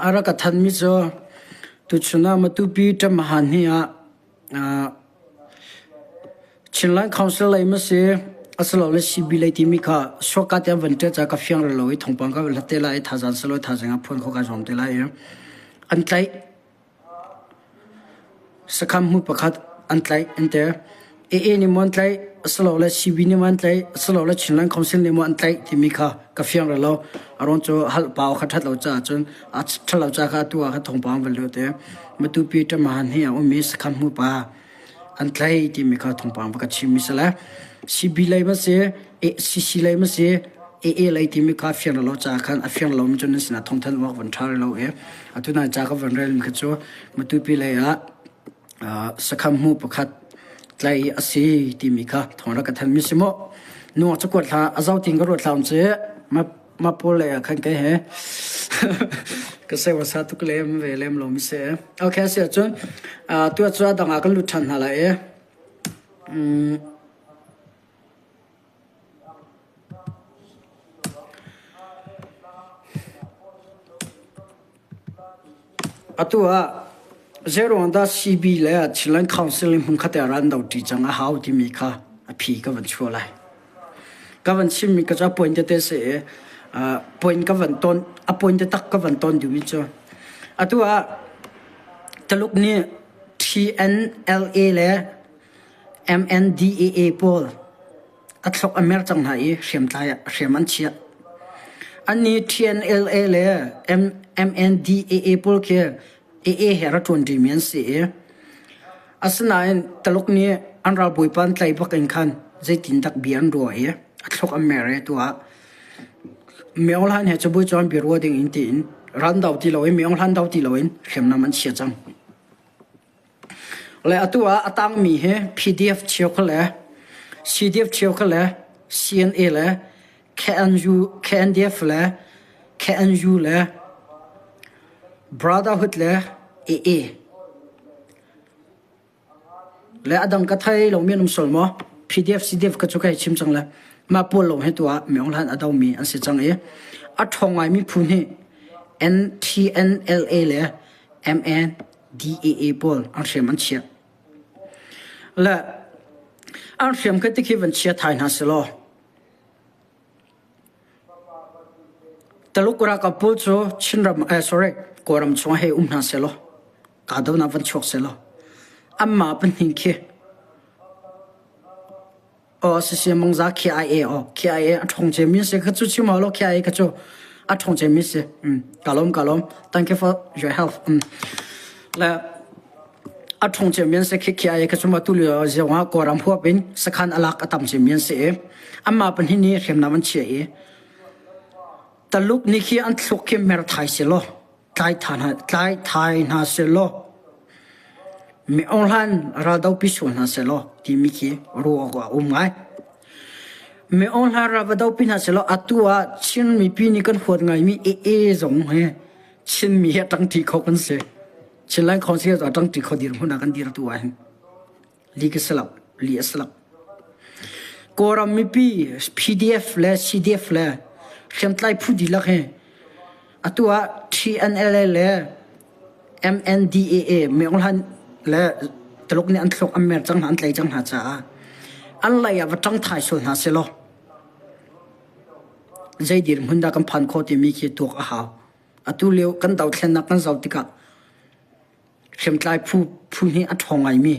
Speaker 1: A rak ka thanmi cu tuchun ah Matupi ṭamahan hi ah Chinland Council lei ma si asilole CB lei timi kha suakka te an van ṭial caah ka fiang rih lo i thawngpang ka hlat te lai i thazaang silo thazaang ah phuan kho kaa zuam te lai i an tlaih. Sakham hmu pakhat an tlaih an ti. AA nih maw an tlaih asilole CB nih maw an tlaih asilole Chinland Council nih maw an tlaih timi kha ka fiang rih lo. A ruang cu halh pau kha ṭhat lo caah cun a ṭhat lo caah kha atu ah kha thawngpang van lut i Matupi ṭamahan hi a um i sakham hmu pa an tlaih timi kha thawngpang va ka chim mi si le CB lei ma si CC lei ma si AA lei timi kha fiang lo caah khan a fiang lo mi cu nan sinah thawngthanh awk van ṭha rih lo i atu na ca ka van rel mi kha cu Matupi lei ah. Sakham hmu pakhat tlai a si timi kha thawng rak ka thanmi si mu. Nuak cakuat hla a zo tin ka ruat hlah um ci ma pawl le ah khan kai he ka se wasa tuk lem ve lem lo mi se. Okay si ahcun tu cu a dang ah kan lut ṭhan hna lai i. Atu ah zeiruang dah CB le Chinland Council in hmunkhat ah ran doṭi cang a hau timi kha a phi ka van chuah lai. Ka van chimmi ka cu a point tete si i point ka van ton a point taktak ka van ton duhmi cu atu ah Taluk nih TNLA le MNDAA pawl a thlok a mer cang hna i hriamtlai ah hriam an chiah. Annih TNLA le MNDAA pawl khi AA he ra ṭuanṭimi an si i asinain Taluk nih an ralbawipa an tlaih bak in khan zeitindak bia an ruah i a thlok an mer i tu ah Myo Hlan he cabuai cu an bia ruah ding in tiin ran do ti loin Myo Hlan do ti loin hriamnam an chia cang. Le atu ah a tangmi hi PDF cheukhat le CDF cheukhat le CNA le KNU, KNDF le KNU le Brotherhood le AA le a dang ka thei lomi an um sual maw? PDF, CDF ka cu ka hei chim cang le mah pawl lawng hi tu ah Myo Hlan a domi an si cang i a ṭhawng ngaimi phu nih NTNLA le MNDAA pawl an hriam an chiah. Le an hriam kha tikhi van chia thai hna selaw Taluk ralkap pawl cu Chinram eh sorry Kawlram chung hei um hna selaw kahdohnak van chuak selaw anmah pahnih khi Aw sisi mangza KIA aw KIA a ṭhawng cemmi a si kha cu chim hau lo KIA kha cu a ṭhawng cemmi a si. Mm, ka lawm ka lawm. Thank you for your help. Mm. Le a ṭhawng cemmi an si khi KIA kha cu ma tu lio ziang ah Kawlram huap in sakhan alak a tam cemmi an si i anmah pahnih nih hriamnam an chia i Taluk nih khi an thluk khi mer thai si law tlai thai hna sehlaw mi Aung raldopi sual hna sehlaw timi khi ruah awk a um ngai. Mi Aung ral va dopi hna sehlaw atu ah Chin mipi nih kan huat ngaimi AA zong hi Chinmi hi a ṭangṭi kho kan si. Chinland Council a ṭangṭi kho dirhmun ah kan dir tu ah hin. Li ka si lo, li a si lo. Kawlram mipi PDF le CDF le hriamtlai phu dihlak hi atu ah TNLA le MNDAA Myo Hlan le Taluk nih an thluk an mer cang hna an tlai cang hna caah an lei ah va ṭang thai sual hna selaw zei dirhmun dah kan phan khawh timi khi tuak a hau. Atu lio kan dothlennak kan zoh tikah Hriamtlai phu phu nih a ṭhawng ngaimi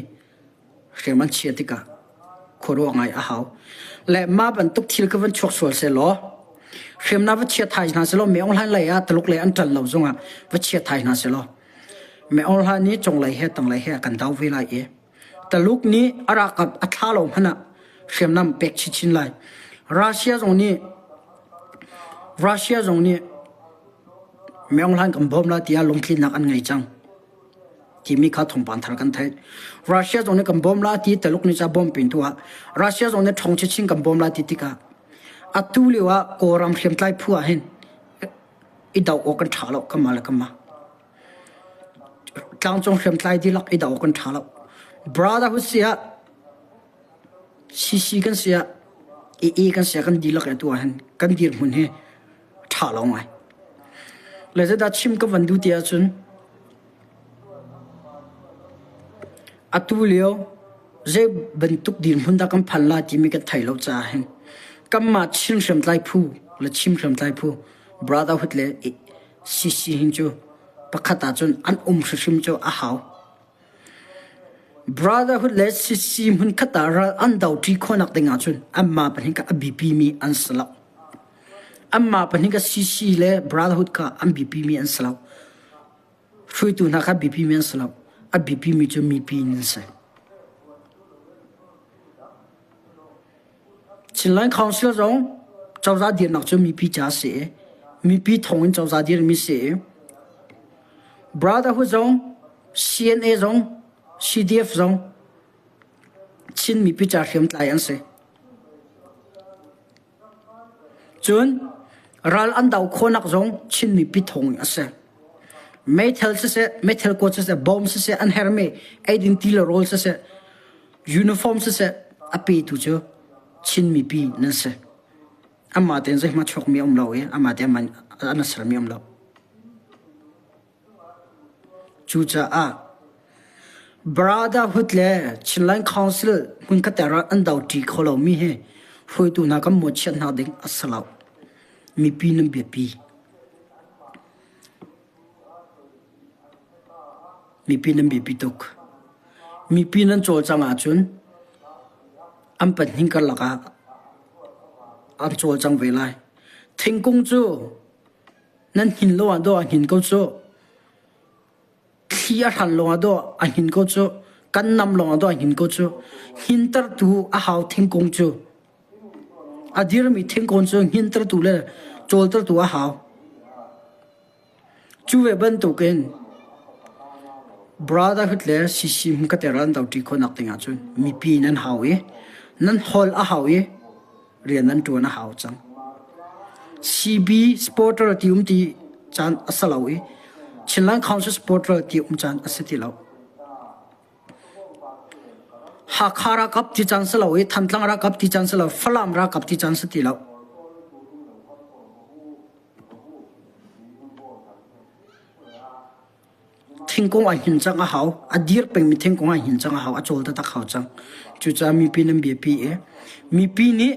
Speaker 1: hriam an chia tikah khuaruah ngai a hau. Le mah bantuk thil ka van chuak sual sehlaw hriamnam va chia thai hna sehlaw Myo Hlan lei ah Taluk lei an ṭan lo zongah va chia thai hna sehlaw Myo Hlan nih cunglei he tanglei he a kan do ve lai i Taluk nih a ralkap a thla lo hmanh ah hriamnam pek chinchin lai. Russia zong nih Russia zong nih Myo Hlan kan bawm lai tiah lungtlinnak an ngei cang timi kha thawngpang thar kan theih. Russia zong nih kan bawm lai ti Taluk nih ca bawm pin tu ah Russia zong nih ṭhawng chinchin kan bawm lai ti tikah atu lio ah Kawlram hriamtlai phu ah hin i do awk kan ṭha lo kanmah le kanmah. Tlangcung hriamtlai dihlak i do awk kan ṭha lo. Brotherhood si ah CC kan si ah AA kan si ah kan dihlak atu ah hin kan dirhmun hi ṭha lo ngai. Le zeidah chim ka van duh ti ahcun atu lio zei bantuk dirhmun dah kan phan la timi kan thei lo caah hin kanmah Chin hriamtlai phu le Chim hriamtlai phu Brotherhood le CC hin cu pakhat ahcun an um hrimhrim cu a hau. Brotherhood le CC hmunkhat ah ral an doṭi khawhnak ding ahcun anmah pahnih kha a biapimi an si lo. Anmah pahnih kha CC le Brotherhood kha an biapimi an si lo. Hruaitu hna kha biapimi an si lo. A biapimi cu mipi an si. Chinland Council zong cozah dirnak cu mipi ca a si i mipi thawng in cozah dirmi si i Brotherhood zong CNA zong. CDF zong Chin mipi ca hriamtlai an si. Cun ral an do khawhnak zong Chin mipi thawng in a si. Meithal siseh, meithal kuat siseh, bom siseh, an hermi eidin ti le rawl siseh, uniform siseh a petu cu Chin mipi nan si. Amah tein zeihmanh chuakmi a um lo i amah tein an sermi a um lo. Cucaah Brotherhood le Chinland Council hmunkhat ah an doṭi kho lomi hi hruaitu hna kan mawhchiat hna ding a si lo. Mipi nan biapi. Mipi nan biapi tuk. Mipi nan cawlcangh ahcun an pahnih karlak ah an cawlcang ve lai. Thingkung cu Nan hnin lo ah dawh a hnin ko cu. Thli a hran lawng ah dawh a hnin ko cu. Kan nam lawng ah dawh a hnin ko cu. Hnintertu a hau thingkung cu. A dirmi thingkung cu hnintertu le cawltertu a hau. Cu ve bantukin Brotherhood le CC hmunkhat an doṭi khawhnak ding ahcun mipi nan hau i nan holh a hau i rian an ṭuan a hau cang. CB supporter ti um ti caan a si lo i Chinland Council supporter ti um caan a si ti lo. Hakha ralkap ti caan si lo i Thantlang ralkap ti caan si lo, Falam ralkap ti caan si ti lo. Thingkung a hnin cang a hau. A dir pengmi thingkung a hnin cang a hau. A cawl taktak hau cang. Cucaah mipi nan biapi i mipi nih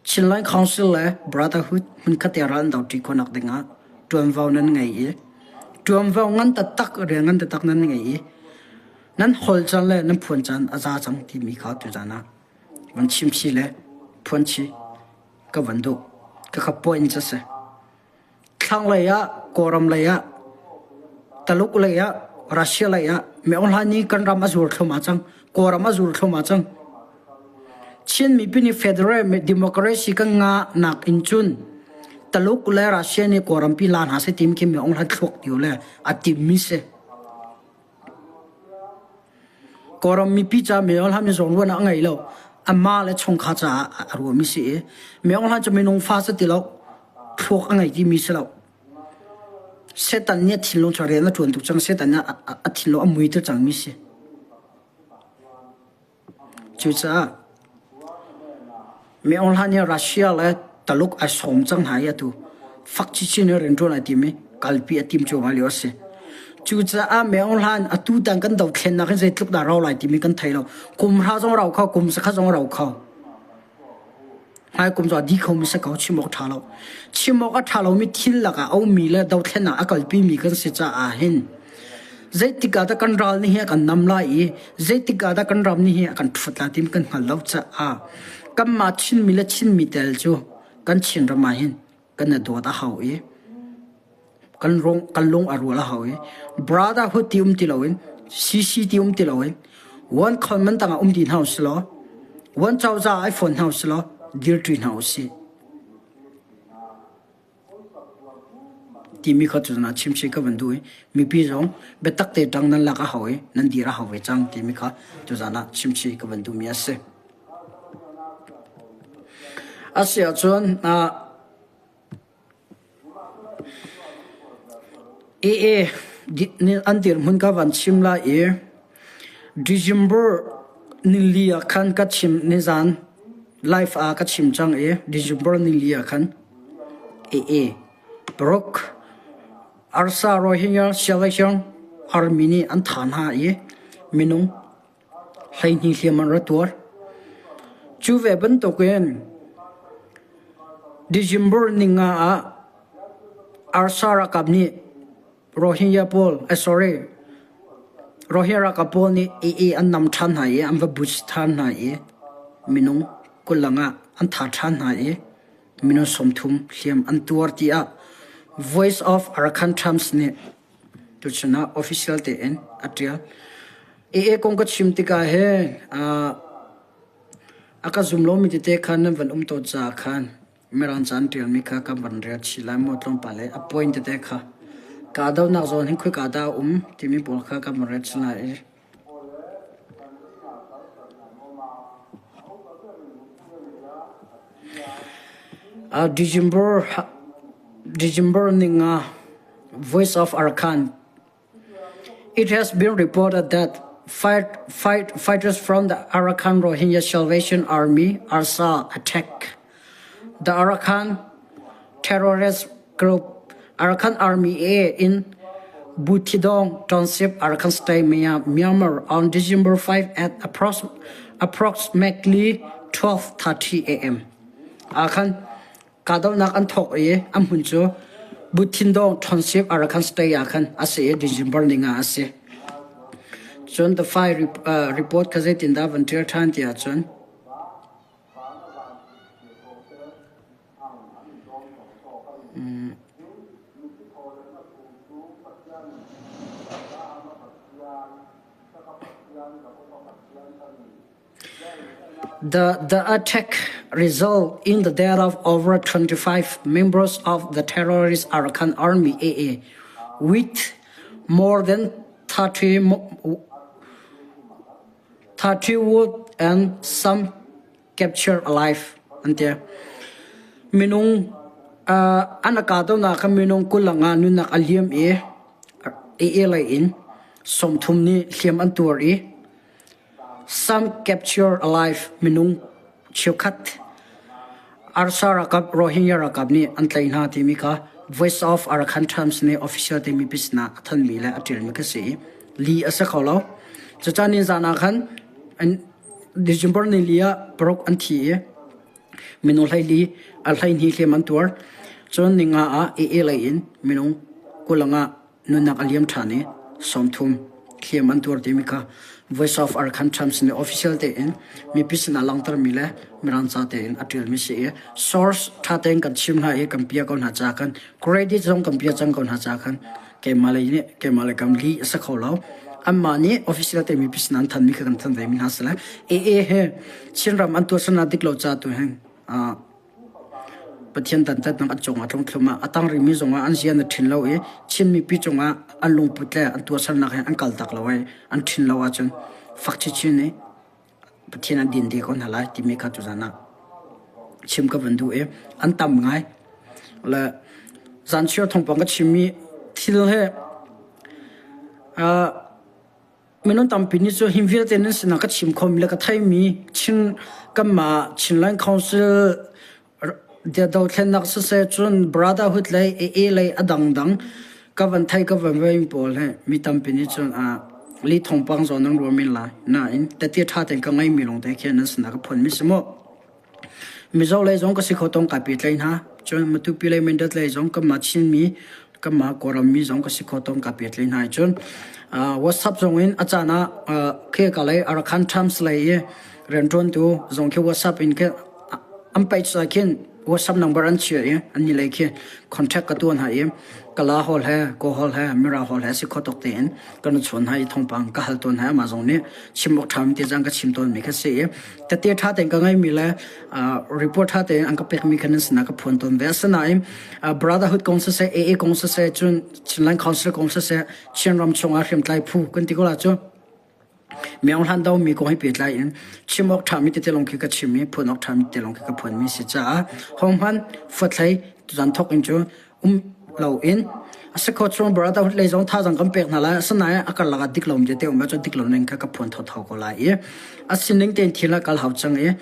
Speaker 1: Chinland Council le Brotherhood hmunkhat te ral an doṭi khawhnak dingah ṭuanvo nan ngei i ṭuanvo ngan taktak rian ngan taktak nan ngei i nan hol caan le nan phuan caan a za cang timi kha tuzaan ah van chimchi le phuanchi ka van duh. Khakha point cu a si. Thlanglei ah Kawlram lei ah Taluk lei ah Russia lei ah Myohla nih kan ram a zur thluahmah cang. Kawlram a zur thluahmah cang. Chin mipi nih federal democracy kan ngah nak in cun Taluk le Russia nih Kawlram pi la hna seh tim khi Myohla thluak tiu le a timmi si. Kawlram mipi caah Mayor Hlan zawnruahnak a ngei lo. Amah le chungkhar caah a ruahmi si i Mayor Hlan cu minung fa si ti lo, thluak a ngei timi si lo. Satan nih a thinlung cu rian a ṭuan tuk cang. Satan nih a thinlung a mui tuk cangmi si. Cucaah Min Aung Hlaing nih Russia le Taluk ai sawm cang hna i atu fak chinchin in rianṭuan ai tim i kalpi a tim cuahmah lio a si. Cucaah Min Aung Hlaing atu tiang kan dothlennak hin zeitluk dah rau lai timi kan thei lo. Kum hra zong rau kho, kum zakhat zong rau kho. Hmaikum cu a dih khomi si ko, chim awk ṭha lo. Chim awk a ṭha lomi thil lakah a ummi le dothlennak a kalpimi kan si caah hin zeitik ah dah kan ral nih hi a kan nam lai i zeitik ah dah kan ram nih hi a kan ṭhut lai timi kan hngal lo caah kanmah Chinmi le Chinmi tel cu kan Chinram ah hin kan i dawt a hau i kan rung kan lung a rual a hau i brotherhood ti um ti loin CC ti um ti loin one common tangah um ti hna usih law one cozah ai fawn hna usih law dirṭi hna usih timi kha cu na chimchih ka van duh i mipi zong biatak te ṭang nan lak a hau i nan dir a hau ve cang timi kha tuzaan ah chimchih ka van duhmi a si. A si ahcun AA an dirhmun ka van chim lai i December nili ah khan ka chim nizan live ah ka chim cang i December nili ah khan AA paruk Arsa Rohingya Selection Army nih an thah hna i minung 12 hliam an ra tuar. Cu ve bantukin December ninga ah Arsa ralkap nih Rohingya pawl, eh sorry, Rohingya ralkap pawl nih AA an nam ṭhan hna i an va buch ṭhan hna i minung 20 ah an thah ṭhan hna i minung 30 hliam an tuar tiah Voice of Arakan Times nih Tuchun ah official tein a ṭial. AA kong ka chim tikah hin a ka zum lomi tete khan nan van um tawn caah khan Mirang ca an ṭialmi kha kan van rel chih lai maw tlawmpal i a point tete kha kahdohnak zawn hin khoika dah a um timi pawl kha kan van rel chih lai i. December December ninga Voice of Arakan It has been reported that fight, fight, fighters from the Arakan Rohingya Salvation Army (ARSA) attack the Arakan terrorist group Arakan Army A in Buthidaung Township, Arakan State, Myanmar on December 5 at approximately 12:30 a.m. Akhan kahdohnak an thawk i a hmun cu Buthidaung Township, Arakan State ah khan a si i December ni nga a si. Cun the file report kha zeitindah van ṭial ṭhan ti ahcun The, the attack resulted in the death of over 25 members of the terrorist Arakan Army AA, with more than 30, 30 wounded and some captured alive. An ti. Minung uh, an kahdohnak kha minung 20 nga nunnak a liam i AA lei in 30 nih hliam an tuar i Some captured alive minung cheukhat Arsa ralkap Rohingya ralkap nih an tlaih hna timi kha Voice of Arakan Times nih official timi business a thanmi le a ṭialmi kha si i li a si kho lo. Cucaah ni zan ah khan December ni li ah paruk an thi i minung 14 a 12 hliam an tuar. Cun ninga ah AA lei in minung 20 ah nunnak a liam ṭhan i 30 hliam an tuar timi kha Voice of Arakan Times nih official tein mipi sinah langhtermi le Mirang ca tein a ṭialmi si i source ṭha tein kan chim hna i kan pia ko hna ca khan credit zong kan pia cang ko hna ca khan keimah lei nih keimah lei kam li a si kho lo anmah nih official te mipi sinah an thanmi kha kan than ve mi hna si lai AA he Chinram an tuahsernak dik lo ca tu hin Pathian dantatnak an cungah tlung thluahmah. A tang rihmi zongah an zian a ṭhin lo i Chin mipi cungah an lungput le an tuahsernak he an kaltak lo i an ṭhin lo ahcun fak chinchin i Pathian an din te ko hna lai timi kha tuzan ah chim ka van duh i an tam ngai. Le zanchiar thawngpang ka chimmi thil he uh, Minung tampi nih cu hi vialte nan sinah ka chim khomi le ka theimi Chin kanmah Chinland Council dothlennak siseh cun Brotherhood lei AA lei a dangdang ka van thei ka van vei pawl he mi tampi nih cun li thawngpang zawn nan ruah men lai. Nain tete ṭha tein ka ngeimi lawng te khi nan sinah ka phuanmi si mu. Mizo lei zong ka si kho tawn kai pehtlaih hna. Cun Matupi lei Mindat lei zong kanmah Chinmi, kanmah Kawlram mi zong ka si kho tawn kai pehtlaih hna. Cun WhatsApp zong in a caan ah khika lei Arakan Times lei i rianṭuantu zong khi WhatsApp in khi an page ah khin WhatsApp number an chiah i annih lei khi contact ka tuah hna i Kala hawl he, Kaw hawl he, Mira hawl he si kho tawk tein kan i chawn hna i thawngpang ka hal tawn hna. Amah zong nih chim awk ṭhami te caan ka chim tawnmi kha si i tete ṭha tein ka ngeimi le report ṭha tein an ka pekmi kha nan sinah ka phuan tawn ve. Asinain Brotherhood kong siseh, AA kong siseh, cun Chinland Council kong siseh, Chinram chungah hriamtlai phu kan ti ko la cu Myaung hlan domi kong he pehtlai in chim awk ṭhami tete lawng khi ka chim i phuan awk ṭhami tete lawng khi ka phuanmi si caah hohmanh fuathlei tuzan thawk in cu um loin a si kho chung brotherhood lei zong thazaang kan pek hna lai asinain a karlak ah dik lomi tete um ahcun dik lo ning kha ka phuan thotho ko lai i a sining tein thil a kal hau cang i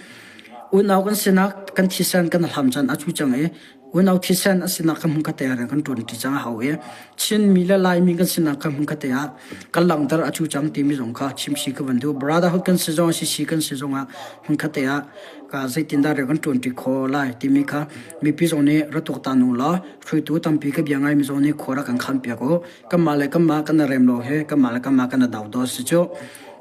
Speaker 1: unau kan sinak kan thisen kan hlam caan a cu cang i unau thisen a sinak kha hmun khat te ah kan ṭuan ṭi cang a hau i Chinmi le Laimi kan sinak kha hmun khat te ah kan langhter a cu cang timi zong kha chimsi ka van duh. Brotherhood kan si zong CC kan si zong ah hmun khat te ah ka zeitindah rian kan ṭuan ṭi kho lai timi kha mipi zong nih ra tuaktan u law hruaitu tampi ka bia ngaimi zong nih khua rak kan khan piak u. Kanmah le kanmah kan i rem lo hi kanmah le kanmah kan i do daw si cu.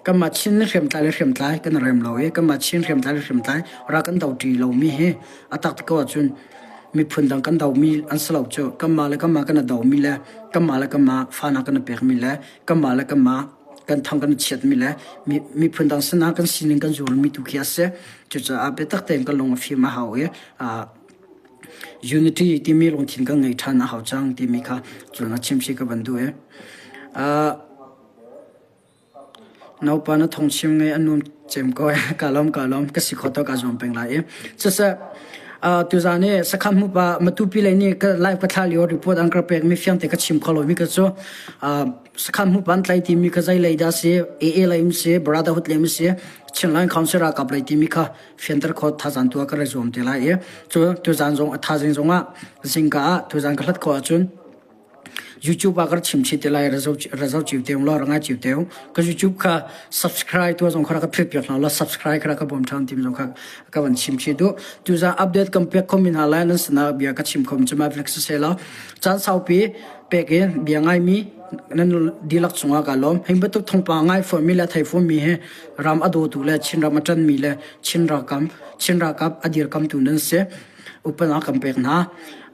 Speaker 1: Kanmah Chin hriamtlai le hriamtlai kan i rem lo i kanmah Chin hriamtlai le hriamtlai ra kan do ṭi lomi hi a tak ti ko ahcun miphun dang kan domi an si lo cu kanmah le kanmah kan i domi le kanmah le kanmah fahnak kan i pekmi le kanmah le kanmah kan thang kan i chiatmi le miphun dang sinah kan sining kan zuarmi tu khi a si. Cucaah biatak tein kan lung a fim a hau i unity timi lungthin kan ngei ṭhan a hau cang timi kha cun a chimsi ka van duh i. Naupa na thawngchim ngai a nuam cem ko ee. Ka lawm ka lawm ka si kho to ka zuam peng lai i. Siseh tuzaan i sakhan hmupa Matupi lei nih ka live ka thlah lio report an ka pek mi fiang te ka chim kho lo mi ka cu sakhan hmupa an tlai ti mi ka zei lei dah si AA lei um si Brotherhood lei um si Chinland Council ralkap lei ti mi kha fianter kho thazaan tu ka ra zuam te lai i cu tuzaan zong a thazing zong ah zingka ah tuzaan ka hlat kho ahcun YouTube ah ka rak chim chih te lai ra zoh cio te law ra ngai cio te ka YouTube kha subscribe tu zong kha ka phit piak hna law subscribe kha ka bawm ṭhan tim zong kha ka van chim chih duh tuzaan update kan pek khomi hna lai nan sinah bia ka chim khom cu ma flex se law caan saupi pek in bia ngaimi nan dihlak cungah ka lawm hei bantuk thawngpang ngai fawnmi le thei fawnmi hi ram a dawtu le Chin ram a ṭanmi le Chin ralkap Chin ralkap a dirkamtu nan si Upanak kan pek hna.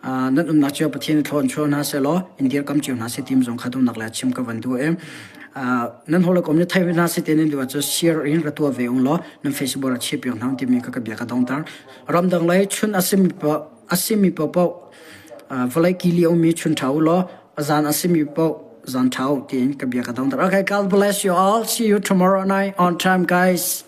Speaker 1: Nan umnak cio Pathian thlaw in chuah hna sehlaw in dirkam cio hna seh tim zong kha duhnak le chim ka van duh i nan hawikom nih thei hna seh ti nan duh ahcun share in ra tuah ve ung law nan Facebook ah chia piak hna timi kha ka bia ka dongter. Ramdang lei chun a simi a simi paohpaoh vawlei kili a ummi chun ṭha u law a zan a simi paoh zan ṭha u tiin ka bia ka dongter. Okay, God bless you all. See you tomorrow night on time, guys.